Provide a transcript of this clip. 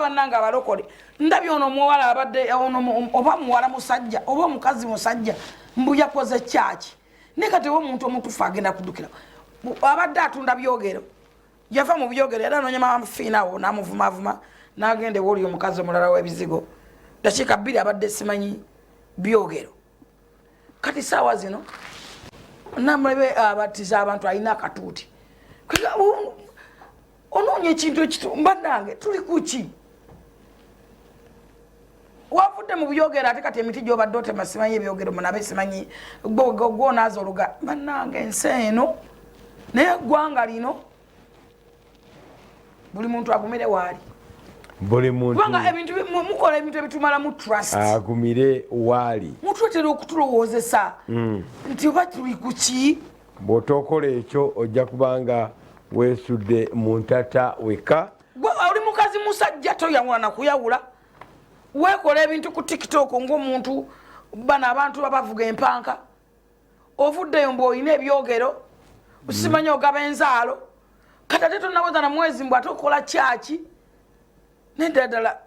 Bannanga abalokole, ndabye ono omuwala abadde ono, oba muwala musajja oba omukazi musajja, mbu yakoze kyaki. Naye kati oba omuntu omutuufu agenda kuddukira, abadde atunda byogero, yava mu byogero, era anoonya Mama Fiina awo n'amuvumavuma, n'agenda ewoli omukazi omulala w'ebizigo. Dakiika 2 abadde simanyi byogero. Kati saawa zino namulebe abatiza abantu, alina akatuuti. Onoonya ekintu ekitu. Bannange, tuli kuki? Wavudde mu byogero, ate kati emiti gyobadde otema, simanyi ebyogero munabe, simanyi gwonaaza oluga. Bannange, ensi eno, naye eggwanga lino, buli muntu agumire waali. Buli muntu. Kubanga ebintu mukola ebintu ebitumalamu trust. Agumire waali. Mutwetera okutulowoozesa nti oba tuli kuki. Bw'otookola ekyo, ojja kubanga weesudde mu ntata weka. Gwe oli mukazi musajja, toyawula nakuyawula. Weekola ebintu ku TikTok ng'omuntu, bano abantu babavuga empanka. Ovuddeyo mbu olina ebyogero, simanyi ogaba enzaalo. Kati ate tonaweza na mwezi, mbu ate okola kyaki? Nedda ddala.